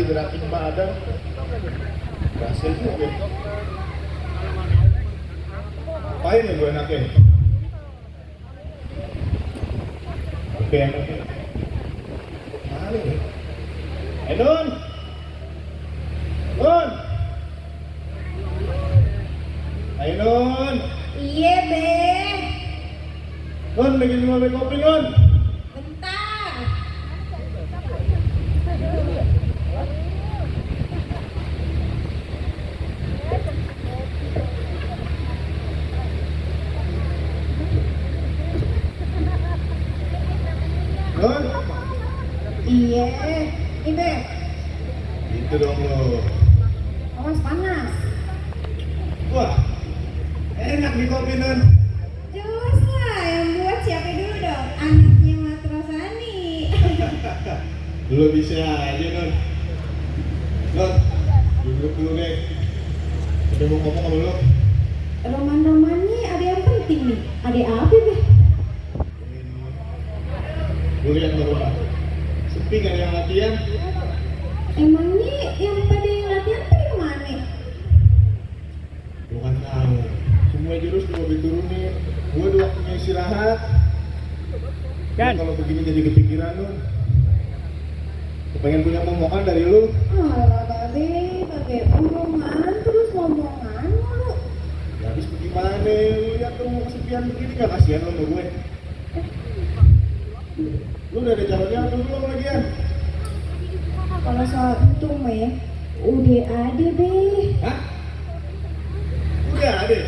hari gerakin badan. Berhasil juga. Apain ya gue enaknya? Oke, enaknya. Mana nih? Nun! Nun! Ayo Nun! Iya, Be. Nun, bikin 5 beg kopi Nun! Bentar. Nun! Iya, ini, Be. Gitu dong lo. Awas panas. Wah, enak nih kopi Nun. Jelas lah, yang buat siapa dulu dong? Anaknya Matrosani. Lu bisa aja Nun. Nun, duduk dulu deh. Udah mau ngomong sama lu. Roman-romannya ada yang penting nih. Ada apa, Be? Lu lihat ke rumah. Sepi gak ada yang latihan. Emangnya yang pada yang latihan tuh yang mana? Lu kan tahu. Semua jurus gua diturunin. Gua udah waktunya istirahat. Kan? Kalau begini jadi kepikiran lu. Pengen punya momongan dari lu. Alah, Babe omongan terus ngomongan mulu. Ya habis bagaimana? Lu lihat tuh kesepian begini gak kasihan lu sama gue. Lu udah ada calonnya atau belum lagian? Kalau soal itu meh, udah ada, Be. Hah? Udah ada?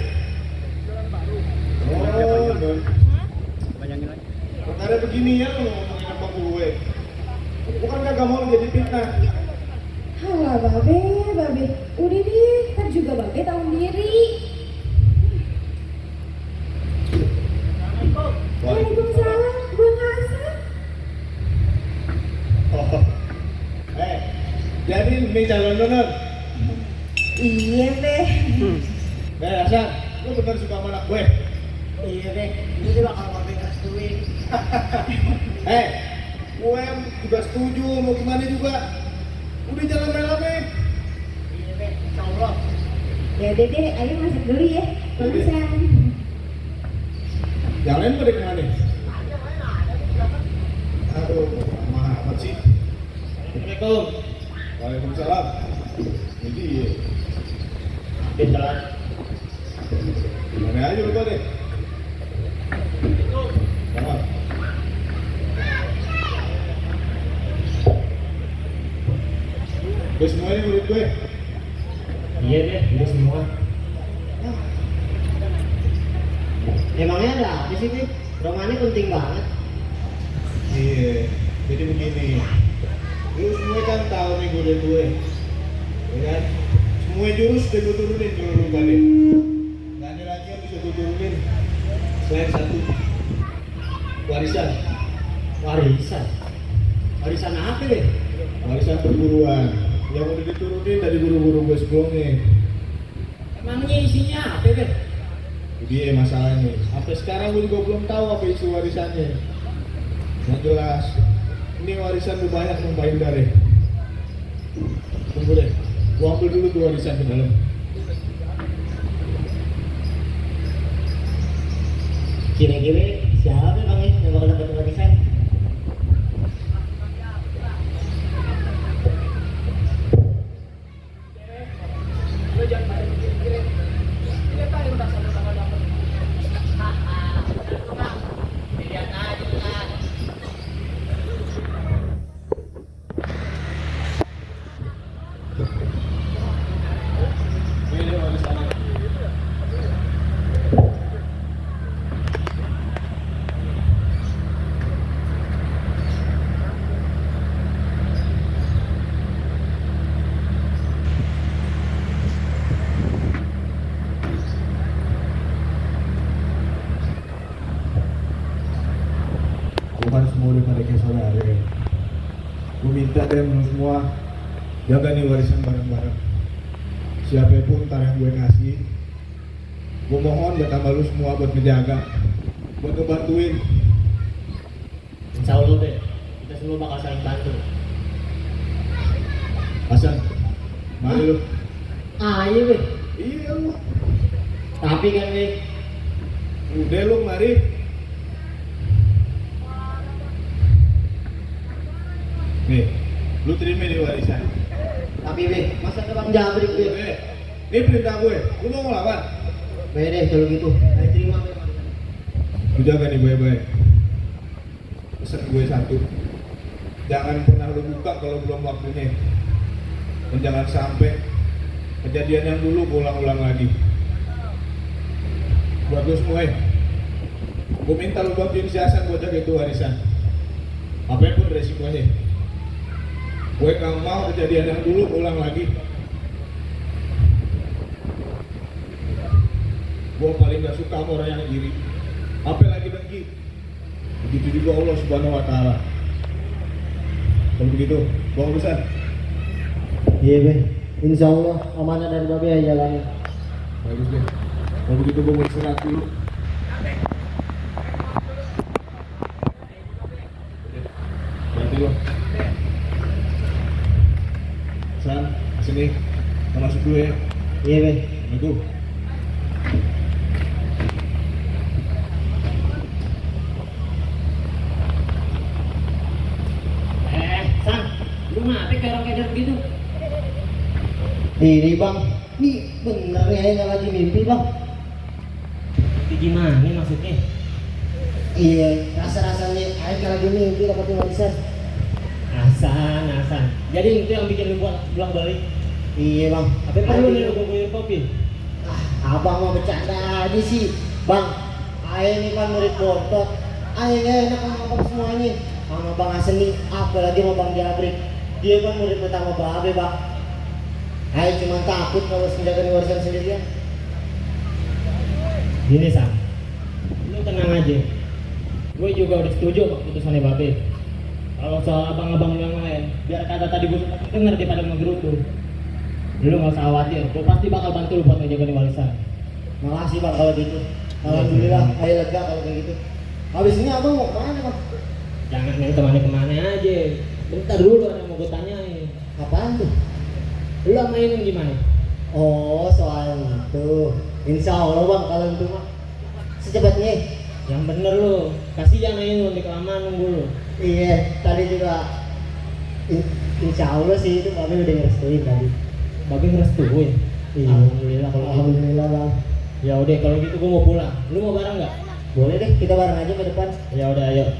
Oh, Don. Panjangin lagi. Perkara begini ya lu ngomongin sama gue. Bukan kagak mau jadi fitnah. Halah, Babe. Udah deh, kan juga Babe tahu diri. Waalaikumsalam, Bang Hasan. Oh. Jadi ini calon lu Nun. Iya, Be. Hasan, lu bener suka sama anak gue? Iya deh, ini dia bakal pakai restuin. Gue juga setuju, mau gimana juga. Udah jalan rame-rame. Iya deh, insya Allah. Ya udah deh, ayo masuk dulu ya. Bang Udah. Hasan. Yang lain pada kemana? Aduh, lama amat sih. Assalamualaikum. Waalaikumsalam. Jadi, Pinteran. gimana aja lu pada? Selamat. Udah semuanya murid gue. Iya deh, udah semua. Emangnya ada apa sih, Pip? Romannya penting banget. Iya, jadi begini. Lu semua kan tahu nih gue, ya kan? Semua jurus udah gue turunin kalau lu balik. Gak ada lagi yang bisa gue turunin selain satu, warisan. Warisan. Warisan apa deh? Warisan perguruan yang udah diturunin dari guru-guru gue sebelumnya. Emangnya isinya apa deh? Jadi masalahnya, sampai sekarang gue juga belum tahu apa isi warisannya. Yang jelas, ini warisan udah banyak numpahin darah. Tunggu deh, gue ambil dulu tuh warisan ke dalam. Kira-kira siapa bang ya yang bakal dapat warisan? Ini dia warisannya. Bukan semua udah pada kayak saudara. Gue minta deh lu semua jaga nih warisan bareng-bareng. Siapapun ntar yang gue ngasih, gue mohon buat tambah lu semua buat ngejaga, buat ngebantuin. Insya Allah deh, kita semua bakal saling bantu. Hasan, mari lu. Ah iya be. Iya lu. Tapi kan be, Udah lu mari. Nih, lu terima nih warisan. tapi be, masa ke Bang Jabrik be? Ini perintah gue, lu mau ngelawan? Be deh kalau gitu, saya terima be. Lu jaga nih baik-baik. Pesan gue satu, jangan pernah lu buka kalau belum waktunya. Dan jangan sampai kejadian yang dulu ulang-ulang lagi. Buat lu semua ya, gue minta lu bantuin si Hasan buat jaga itu warisan. Apapun resikonya, gue gak mau kejadian yang dulu ulang lagi. Gue paling gak suka sama orang yang iri, apalagi dengki. Begitu juga Allah Subhanahu Wa Taala. Kalau begitu, gue urusan. Iya be, insya Allah amanah dari babe ya jalannya. Bagus deh. Kalau begitu gue mau istirahat dulu. Berarti lo. San, sini. Kita masuk dulu ya. Iya be. Assalamualaikum. San, lu ngapain kayak orang keder begitu? Ini bang, nih bener ya nggak lagi mimpi bang. Mimpi gimana nih maksudnya? Iya, rasa-rasanya air kalau lagi mimpi dapat warisan. Hasan. Jadi itu yang bikin lu pulang balik? Iya bang. Apa perlu nih lu gue kopi? Abang mau bercanda aja sih, bang. Ayah ini kan murid bontot. Ayah enak sama semua ini. Sama Bang Hasan nih, apalagi sama Bang Jabrik. Dia kan murid pertama babe bang. Ayah cuma takut kalau menjaga warisan sendirian. Gini Sam, lu tenang aja. Gue juga udah setuju sama keputusannya babe. Kalau soal abang-abang yang lain, biar kata tadi gue denger daripada ngegerutu. Lu gak usah khawatir, gue pasti bakal bantu lu buat ngejaga warisan. Makasih bang kalau gitu. Alhamdulillah, ayah lega kalau kayak gitu. Habis ini abang mau kemana bang? Jangan main kemana-kemana aja. Bentar dulu ada yang mau gue tanyain. Apaan tuh? Lu sama ini gimana? Oh soal itu. Insya Allah bang kalau itu mah secepatnya. Yang bener lu, kasihan ini nanti kelamaan nunggu lu. Iya, tadi juga insya Allah sih itu babe udah ngerestuin tadi. Babe ngerestuin? Iya. Alhamdulillah kalau alhamdulillah bang. Ya udah kalau gitu gua mau pulang. Lu mau bareng nggak? Boleh deh, kita bareng aja ke depan. Ya udah ayo.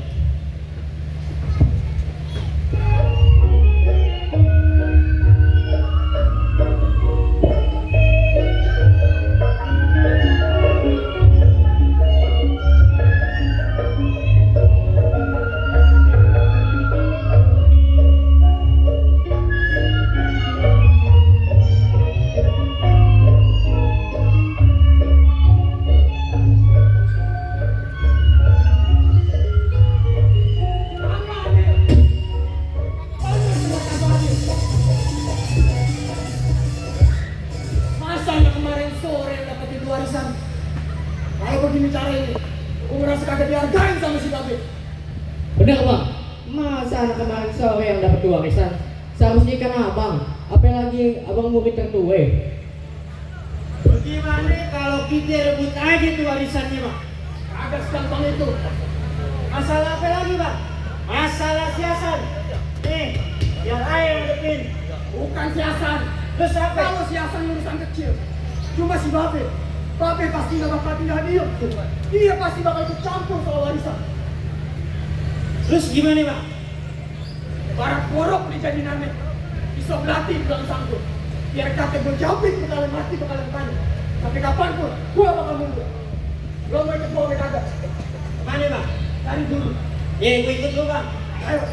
Bener bang, masa anak kemarin sore yang dapat warisan? Seharusnya kan abang, apalagi abang murid tertua. Bagaimana kalau kita rebut aja tuh warisannya bang? Agak segampang itu. Masalah apa lagi bang? Masalah siasan. Nih, biar ayah yang hadepin. Bukan siasan. Terus apa? Kalau siasan urusan kecil, cuma si Babe. Babe pasti gak bakal tinggal diam. Dia pasti bakal ikut campur soal warisan. Terus gimana bang? Barang borok dijadiin aneh. Bisa berlatih bilang sanggup. Biar kata gue jawabin bakalan mati bakalan tanya. Tapi kapanpun gue bakal mundur. Lo mau ikut gue kagak? Kemana bang? Cari dulu. Ya gue ikut lu bang. Ayo.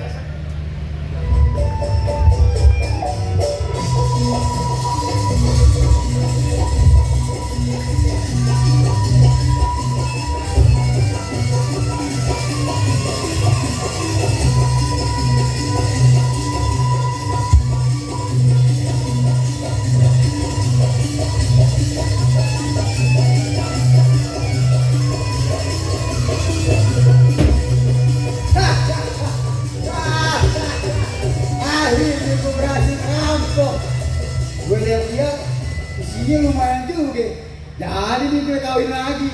Jadi nih gue kawin lagi.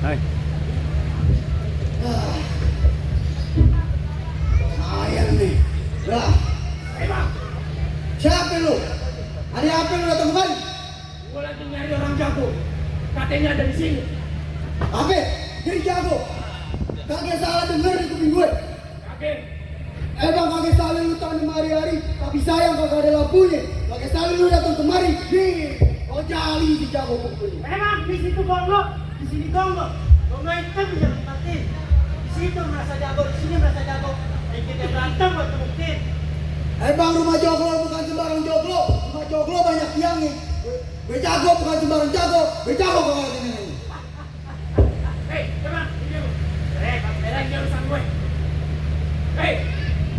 Hai. Sayang nih. Lah. Siapa lu? Ada apa lu datang kemari? Gua lagi nyari orang jago. Katanya ada di sini. Apa? Jadi jago. Kagak salah denger di kuping gue. Oke. Bang kagak salah lu tahun hari-hari, tapi sayang kagak ada lampunya. Kagak salah lu datang kemari. Nih, kau jali si jago pukulnya. Memang di situ gongo, di sini gongo. Gongo itu bisa ditempatin. Di situ merasa jago, di sini merasa jago. Dan kita berantem buat ngebuktiin. Bang, rumah joglo bukan sembarang joglo. Rumah joglo banyak tiangnya. Gue jago bukan sembarang jago. Gue jago kagak ada ini. Hei, teman, ini lu. Kamu dia urusan gue. Hei,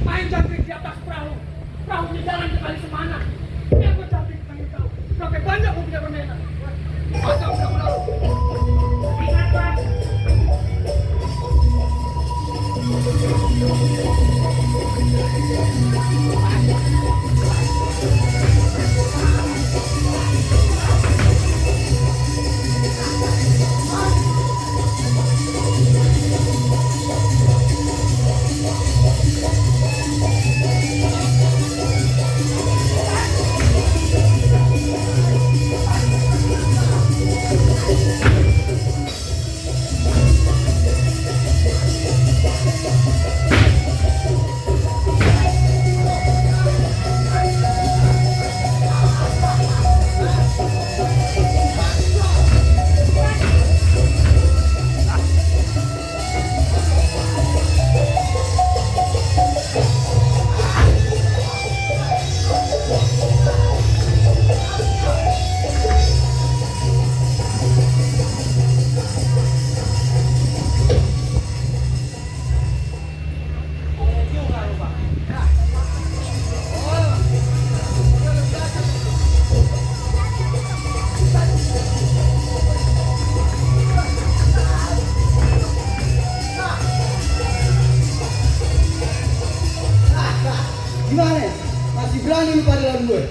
main jangkrik di atas perahu. Perahunya jalan kembali semana. Biar gue jangkrik tentang kau. Sampai banyak gue punya permainan. Masa udah. Ingat, Pak. Gimana? Masih berani lu pada lawan gue?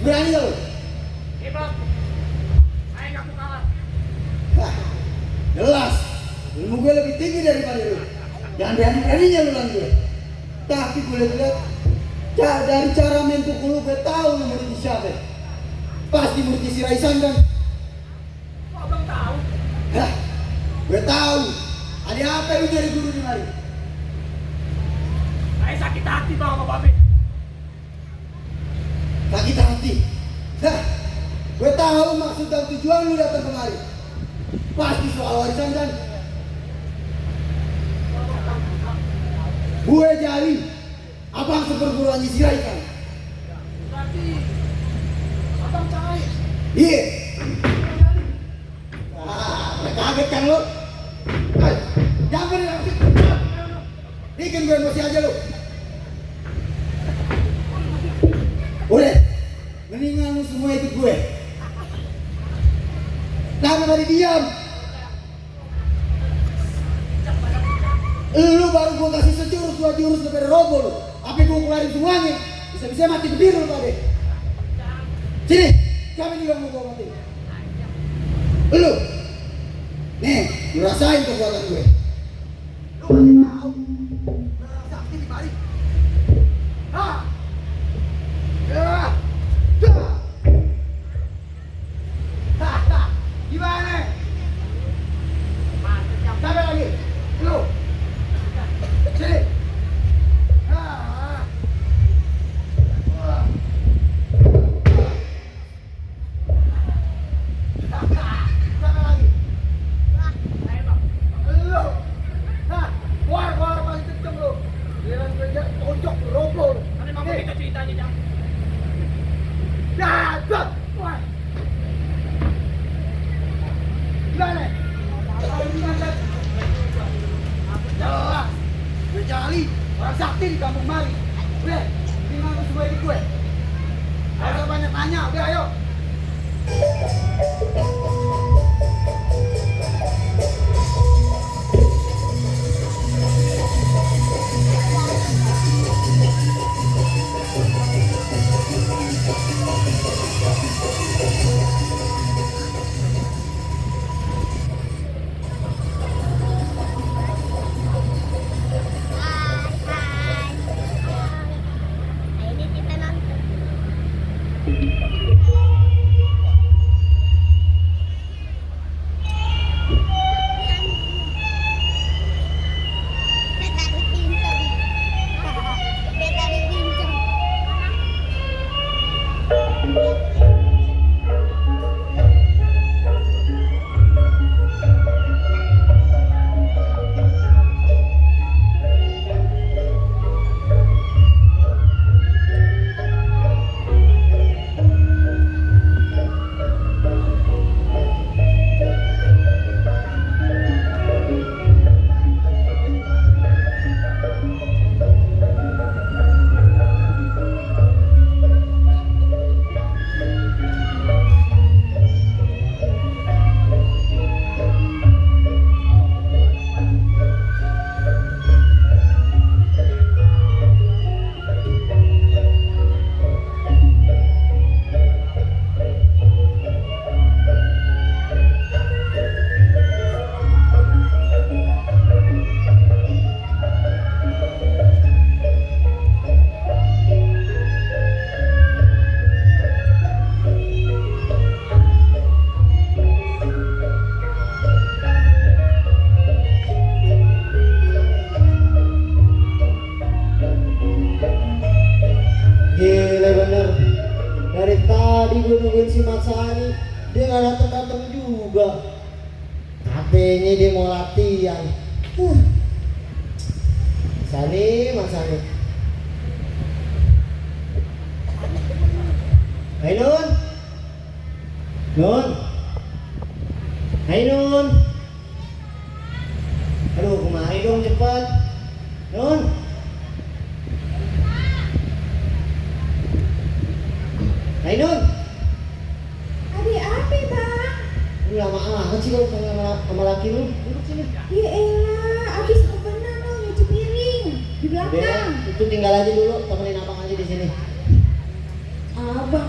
Berani gak lu? Bang. Ayo kamu kalah. Hah, jelas. Ilmu gue lebih tinggi daripada lu. Jangan berani-beraninya lu lawan gue. Tapi gue lihat dari cara main pukul lu, gue tahu lu muridnya siapa. Pasti muridnya si Raisan kan? Kok abang tahu? Hah, gue tahu. Ada apa lu jadi guru di mari? Saya sakit hati bang sama Babe. Sakit hati. Hah, gue tahu maksud dan tujuan lu datang kemari. Pasti soal warisan kan? Gue Jali, abang seperguruannya si Raisan. Berarti abang cahaya. Iya. Kaget kan lu? Hai, jangan langsung. Bikin gue emosi aja lu. Udah, mendingan lu semua ikut gue. Jangan tadi diam. Lu baru gue kasih sejurus, 2 jurus lebih robo lu. Tapi gue keluarin semuanya. Bisa-bisa mati berdiri lu Pak. Sini, siapa nih yang mau gue mati? Lu. Nih, lu rasain kekuatan gue. Lu masih tahu. Orang sakti di mari. Hah? Ya. Gimana? Sampai lagi. Lu. Sini. Sampai lagi. Lu. Keluar paling kenceng lu. Giliran kerja tonjok robo lu. Kan emang begitu ceritanya jam. Dapat. Wah. Gimana? Jelas. Gue Jali, orang sakti di kampung Mari. Udah, tinggal lu semua ikut gue. Gak usah banyak tanya, udah ayo. Gila bener. Dari tadi gue nungguin si Mat Sani, dia nggak datang-datang juga. Katanya dia mau latihan. Sani, Mas Sani. Hai Nun. Nun. Hai Nun. Aduh, kemari dong cepat. Nun. Hai Nun. Ada apa bang? Lu lama amat sih lu sama laki lu. Duduk sini. Ya elah, abis kebenar lo nyuci piring di Udah, belakang. itu tinggal aja dulu, temenin abang aja di sini. Abang,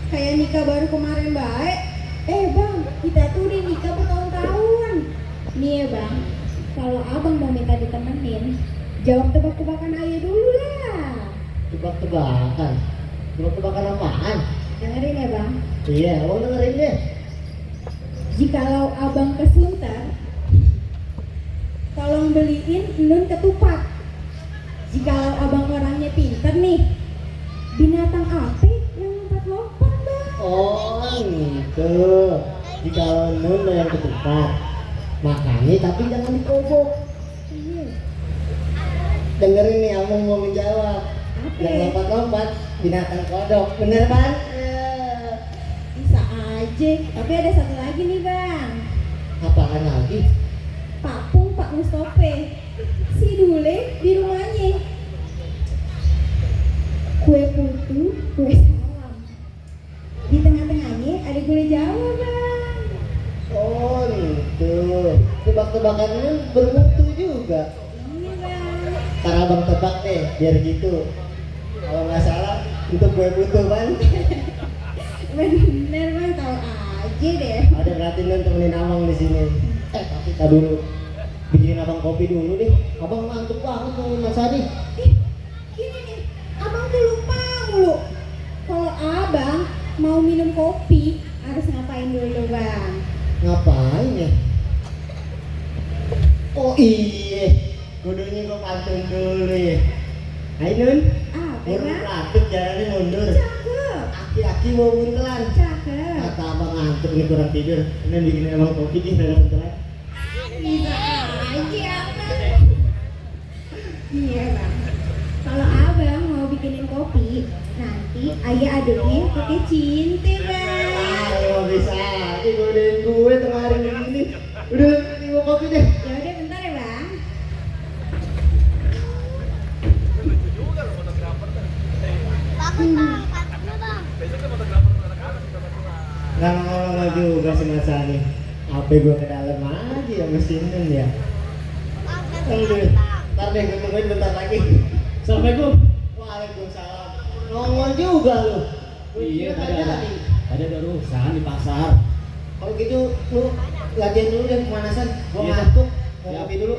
kayak nikah baru kemarin baik. Bang, kita tuh udah nikah bertahun-tahun. Nih ya bang, kalau abang mau minta ditemenin, jawab tebak-tebakan ayah dulu lah. Tebak-tebakan. Tebak-tebakan apaan? Dengerin ya bang, Iya, abang dengerin deh. jikalau abang ke Sunter, tolong beliin Nun ketupat. Jikalau abang orangnya pinter nih, binatang apa yang lompat-lompat bang? Oh gitu. Jika Nun yang ketupat, makanya tapi jangan dikobok. Iya. Dengerin nih, abang mau menjawab. Apa? Yang lompat-lompat binatang kodok, bener kan? Bisa aja, tapi ada satu lagi nih bang. Apaan lagi? Papung Pak Mustope, si Dule di rumahnya. Kue putu, kue salam. Di tengah-tengahnya ada gulai Jawa bang. Oh gitu. Tebak-tebakan Nun bermutu juga. Iya bang. Ntar abang tebak deh, biar gitu. Kalau nggak salah, itu kue putu kan? Bener bang, tahu aja deh. Ada berarti Nun temenin abang di sini. Tapi tak dulu. Bikinin abang kopi dulu deh. Abang ngantuk banget nungguin Mas Adi. Gini nih, abang tuh lupa mulu. Kalau abang mau minum kopi, harus ngapain dulu bang? Ngapain ya? Oh iya, kudunya gua pantun dulu ya. Hai Nun, Apa baru bang? ngantuk jalannya mundur. Cakep, Aki-aki mau buntelan. cakep. Kata abang ngantuk nih kurang tidur. Ini bikinin abang kopi di dalam buntelan. Bisa aja abang. Iya bang. Kalau abang mau bikinin kopi, nanti ayah aduknya pakai cinta bang. Ayo bisa aja godain gue tengah hari begini. Udah, ini mau kopi deh. Ya udah bentar ya bang. Nggak lama-lama juga sih Mas Ani. HP gue ke dalam aja ya mesinnya ya. Aduh, ntar deh gue tungguin bentar lagi. Assalamualaikum. Waalaikumsalam. Nongol juga lu. Iya, Nggak ada. jadi. Ada urusan di pasar. Kalau gitu lu latihan dulu dan pemanasan. Gua Iya. ngantuk. Mau Siap. kopi dulu.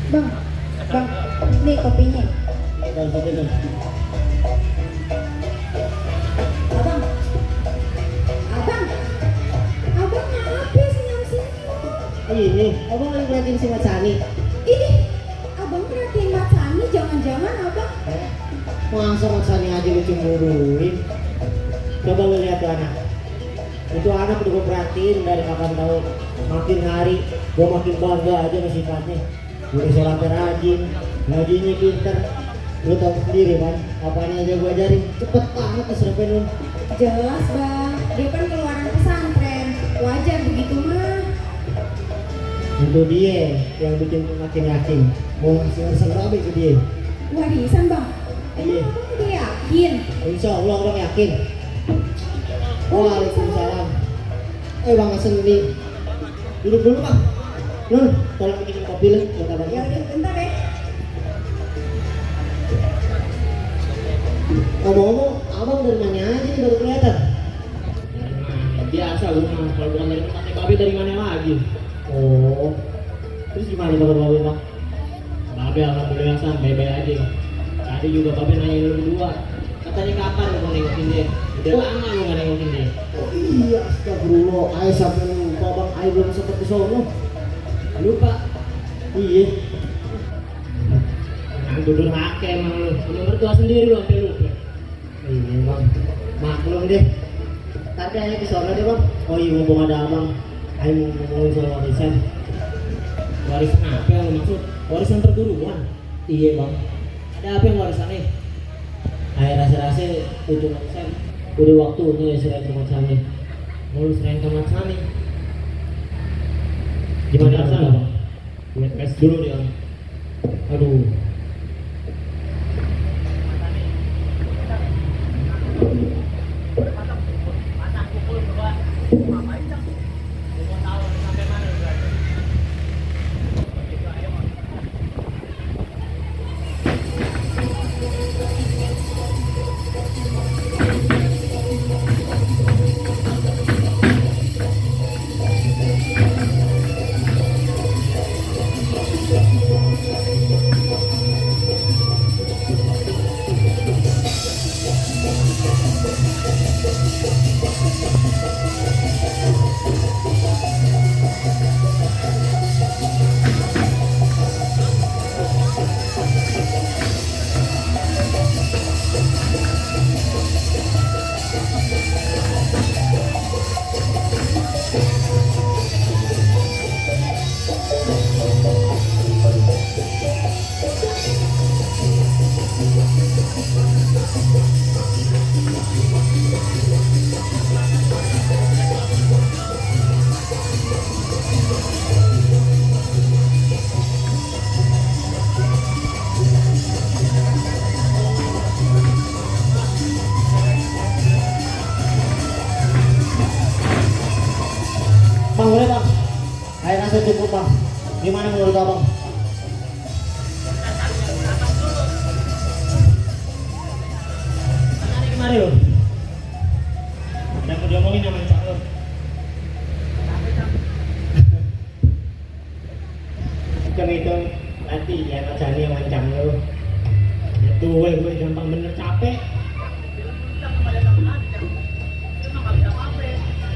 Bang, bang, nih kopinya. Dan satu dan Abang, abang, abang ngapa senyum-senyum? ini, abang lagi ngeliatin si Mat Sani. Ini, abang perhatiin Mat Sani, jangan-jangan abang. Masa Mat Sani aja lu cemburuin? Coba lu lihat tuh anak. Itu anak udah gue perhatiin dari kapan tahu. Makin hari, gue makin bangga aja sama sifatnya. Udah sholatnya rajin, ngajinya pinter. Lu tau sendiri kan, apanya aja gue ajarin cepet banget keserempin lu. Jelas bang, dia kan keluaran pesantren, wajar begitu mah. Itu dia yang bikin makin yakin. Mau ngasih warisan babi ke dia. Warisan bang, Iya. emang abang udah yakin? Insya Allah abang yakin. Waalaikumsalam. Bang Hasan ini duduk dulu bang. Nun, tolong bikin kopi lah buat abang. Ya udah bentar ya. Ngomong-ngomong, abang dari mana aja nih baru kelihatan? Biasa lu mah, kalau bukan dari tempat babi dari mana lagi? Oh, terus gimana kabar babi bang? Babi alhamdulillah san, baik-baik aja. Tadi juga babi nanya lu berdua, katanya kapan lu mau nengokin dia? Udah lama lu gak nengokin dia. Oh iya, astagfirullah, ayo sampai lupa bang, ayo belum sempet kesono. Lupa? Iya. Nah, duduk hake emang lu, sama mertua sendiri lu sampai lupa. Iya bang, maklum deh. Tapi ayo kesono deh bang. Oh iya, mumpung ada abang, ayo ngomongin soal warisan. Warisan apa yang lu maksud? Warisan perguruan? Iya bang. Ada apa yang warisannya? Ayo rasa-rasa itu warisan. Udah waktunya ya serahin ke Mat Sani. Mau lu serahin ke Mat Sani? Gimana rasanya bang? Gue tes dulu dia. Aduh. Bang boleh bang, air rasa cukup bang. Gimana menurut abang? Tarik kemari lo. Ada mau diomongin sama Cak lo. Itu nanti ya Mat Sani yang mancang lo. Itu gue gampang bener capek.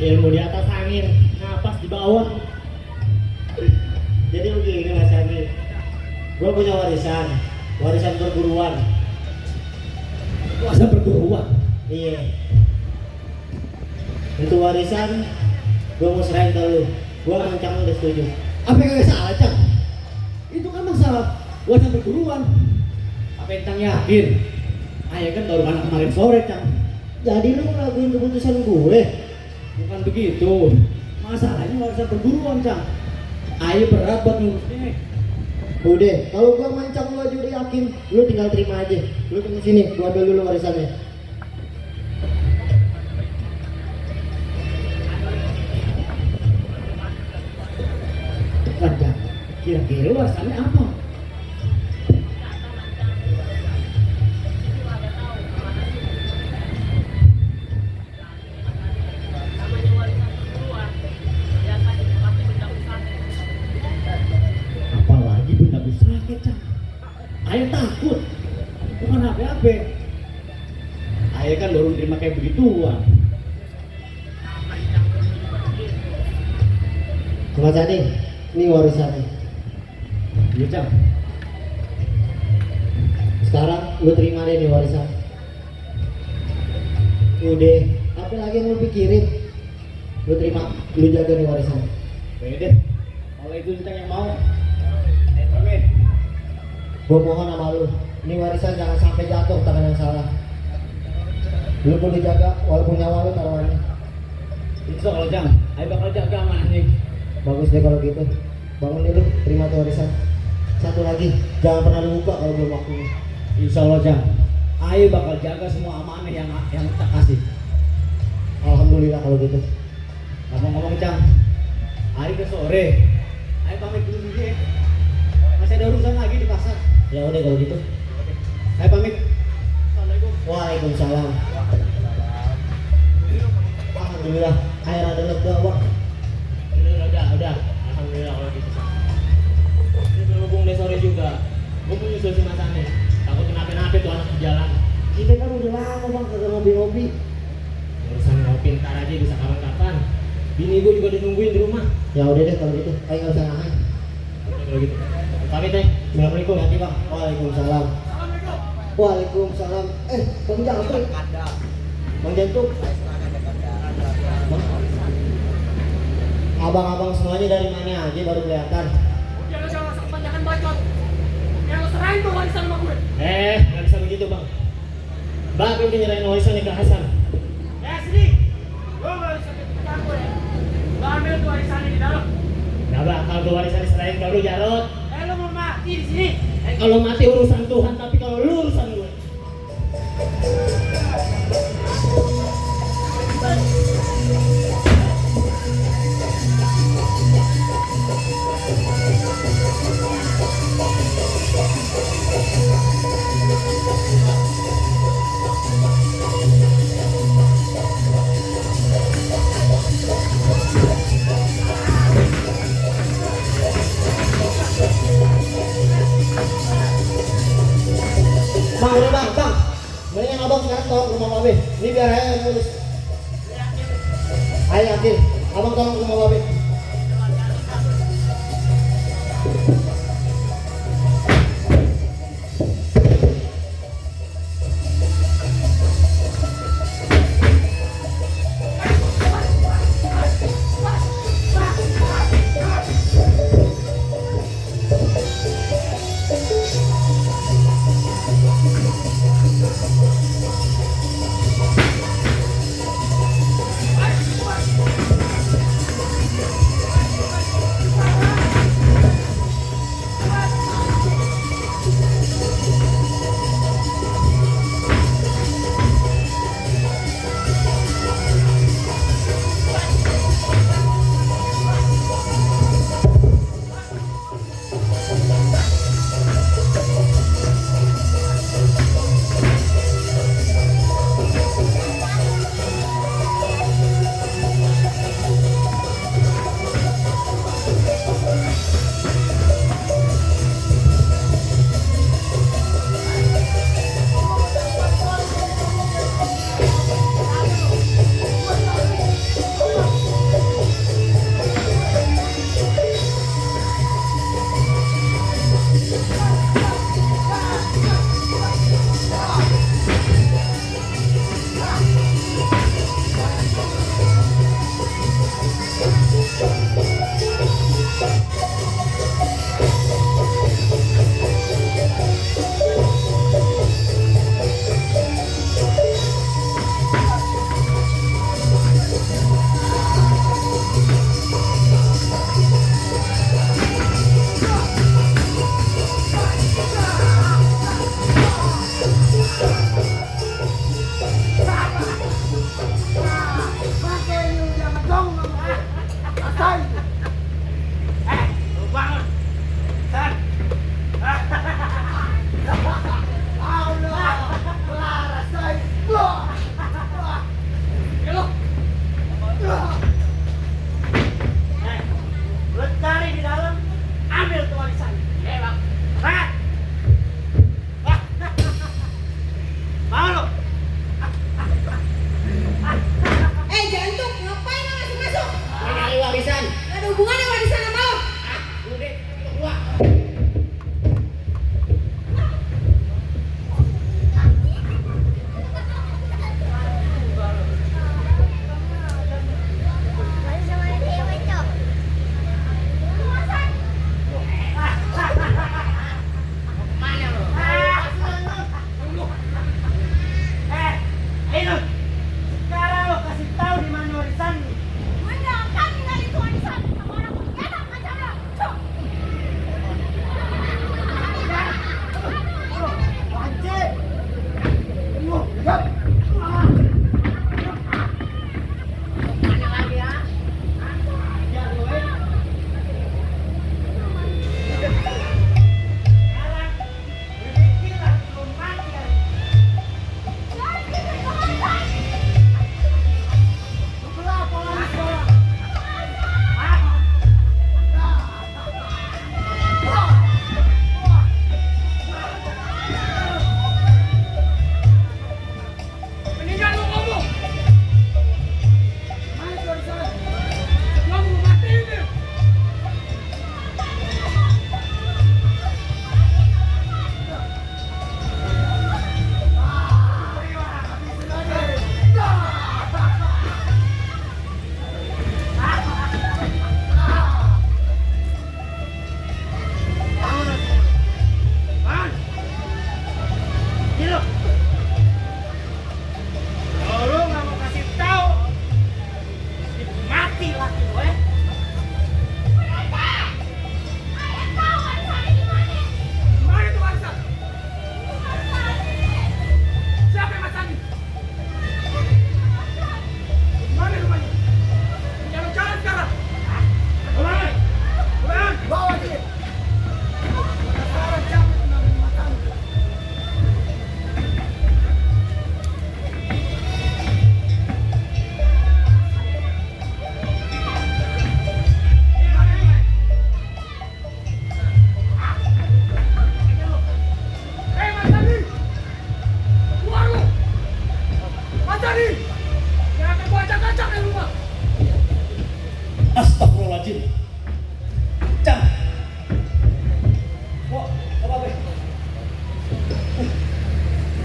Ilmu di atas angin, napas di bawah. Jadi begini Mas Sani, gue punya warisan perguruan. Warisan perguruan? Iya. Itu warisan, gue mau serahin ke lu. Gue mancang lu udah setuju. Apa yang gak salah Cang? Itu kan masalah warisan perguruan. Apa yang Cang yakin? Ayah kan baru anak kemarin sore Cang. Jadi lu ngelakuin keputusan gue? Bukan begitu. Masalahnya warisan perguruan Cang. Ayo berat buat ngurusnya. Udah, kalau gua mancang lu aja udah yakin, lu tinggal terima aja. Lu tunggu sini, gua ambil dulu warisannya. Ada, kira-kira warisannya apa? Apalagi benda Sakit cang. Ayah takut. Bukan apa-apa. Ayah kan baru terima kayak begituan. Mas Adi, ini warisannya. Iya cang. Sekarang lu terima deh nih warisan. Udah, apa lagi yang lu pikirin? Lu terima, lu jaga nih warisan. Beda. Kalau itu kita yang mau. Pamit. Gua mohon sama lu, ini warisan jangan sampai jatuh ke tangan yang salah. Lu perlu jaga walaupun nyawa lu taruhannya. Insya Allah cang. Ayah bakal jaga amanahnya. Bagus deh kalau gitu. Bangun dulu, terima tuh warisan. Satu lagi, jangan pernah lu buka kalau belum waktunya. Insya Allah cang. Ayah bakal jaga semua amanah yang kita kasih. Alhamdulillah kalau gitu. Ngomong-ngomong cang. Ayah ke sore. Ayah pamit dulu ya. Masih ada urusan lagi di pasar. Ya udah kalau gitu. Ayah pamit. Assalamualaikum. Waalaikumsalam. Alhamdulillah, air ada lega, Bang. Udah. Alhamdulillah kalau gitu. Ini berhubung deh sore juga. Gue mau nyusul si Mas Ane. Takut kenapa-napa tuh anak di jalan. Kita kan udah lama Bang kagak ngopi-ngopi. Urusan ngopi ntar aja bisa kapan-kapan. Bini gue juga udah nungguin di rumah. Ya udah deh kalau gitu. Ayo nggak usah nahan. Udah kalau gitu. Pamit deh. Assalamualaikum. Nanti Bang. Waalaikumsalam. Waalaikumsalam. Bang Jangkrik. Bang Jantuk. Bang. Abang-abang semuanya dari mana aja baru kelihatan. Jangan kebanyakan bacot. Yang serahin tuh warisan sama gue. Nggak bisa begitu bang. Bapak udah nyerahin warisan ke Hasan. Sini. Gue gak bisa ketika gue ya. Lo ambil tuh warisannya di dalam. Nggak bakal tuh warisan diserahin ke lu Jarot. Lo mau mati di sini. Kalau mati urusan Tuhan, tapi kalau lu urusan gue. Bang, udah bang. Mendingan abang sekarang tolong ke rumah Babe. Ini biar Ayah yang ngurus. Ayah yakin. Abang tolong ke rumah Babe.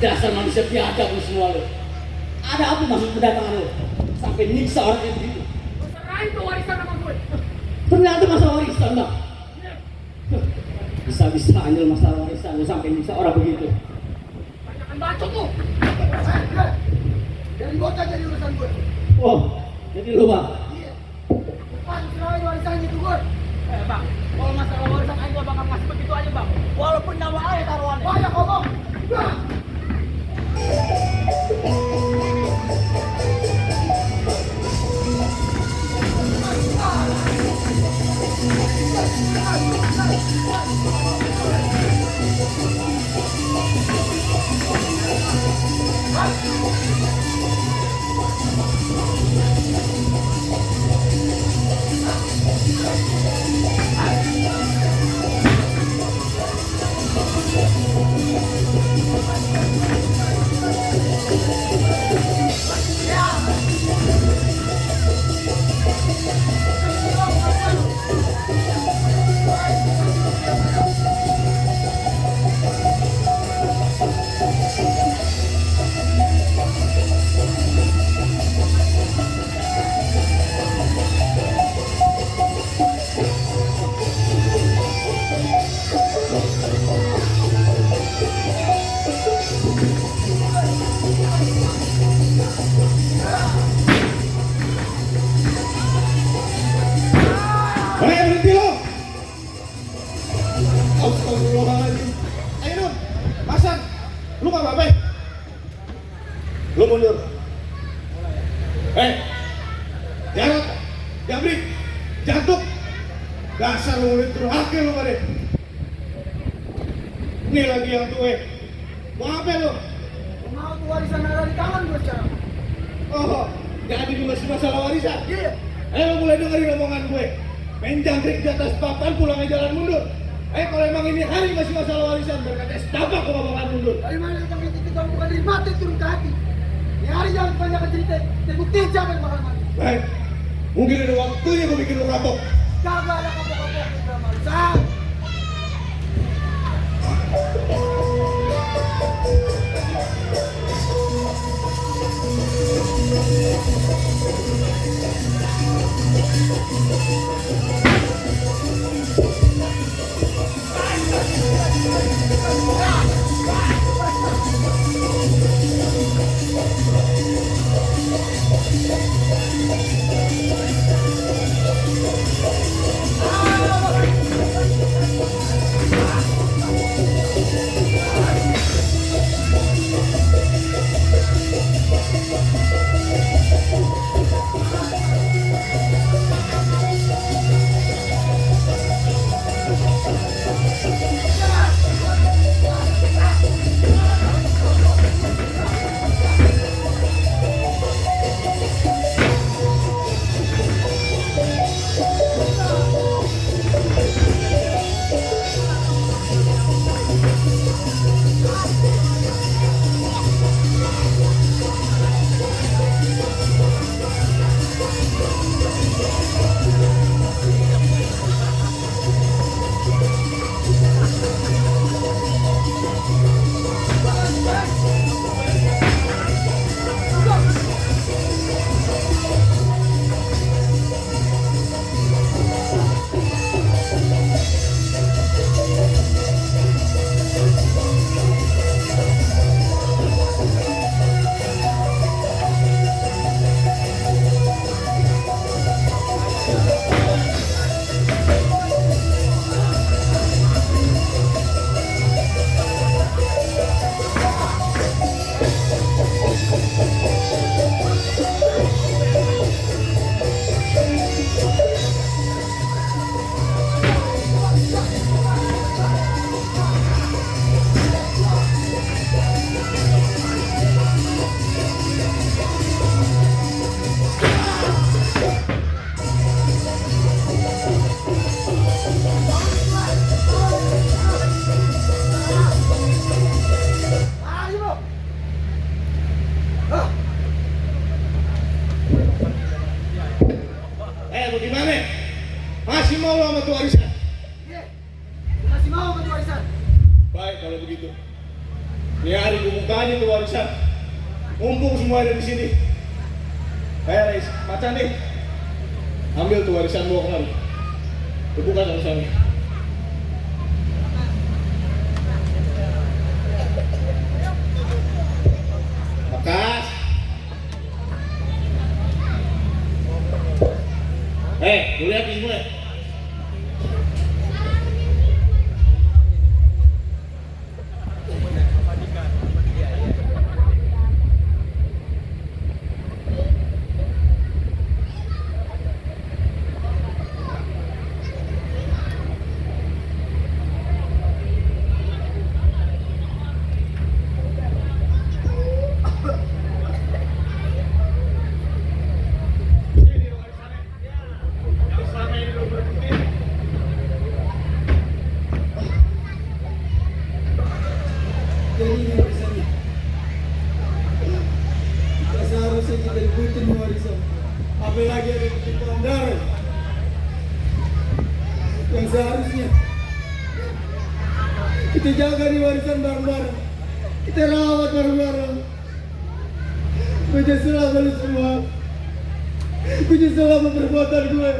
Dasar manusia biadab lu semua lu. Ada apa maksud kedatangan lu? Sampai nyiksa orang kayak begitu. Serahin tuh warisan sama gue. Ternyata masalah warisan bang. Bisa-bisanya lu masalah warisan lu sampai nyiksa orang begitu. Banyakan bacot lu. Dari bocah jadi urusan gue. Wow, jadi lu bang. Pas serahin warisan gitu gue. Bang, kalau masalah warisan aja bakal ngasih begitu aja bang. Walaupun nyawa aja taruhannya. Banyak ngomong. Hei, berhenti lo! Astagfirullahaladzim. Ayo Nun, Hasan, lu gak apa-apa? Lu mundur. Hei, Jarot, Jabrik, Jantuk. Dasar lu murid durhaka lu pada. Ini lagi yang tua. Mau apa lu? Mau tuh warisan ada di tangan gue sekarang. Oh, jadi juga masalah warisan? Iya. Ayo lu mulai dengerin omongan gue. Main jangkrik di atas papan, pulangnya jalan mundur. Kalau emang ini hari masih masalah warisan, berkata setapak kok bakalan mundur. Dari mana kita itu kalau bukan dari mati turun ke hati. Ini hari jangan kebanyakan cerita. Dan buktiin siapa yang bakal mati. Baik, mungkin ada waktunya gue bikin lu kapok. Kagak ada kapok-kapok di dalam warisan. Bagaimana? Masih mau lo sama tuh warisan? Iya. Masih mau sama tuh warisan. Baik kalau begitu. Ini hari gue bukain itu warisan. Mumpung semua ada di sini. Reis, macan nih. Ambil tuh warisan bawa kemari. Buka sama-sama. Makas. Lu lihat ini semua. Jadi ini warisannya. Kita seharusnya kita ikutin warisan. Apalagi ada ketentuan darah yang seharusnya kita jaga di warisan bareng-bareng. Kita rawat bareng-bareng. Gue nyesel sama lu semua. Gue nyesel sama perbuatan gue.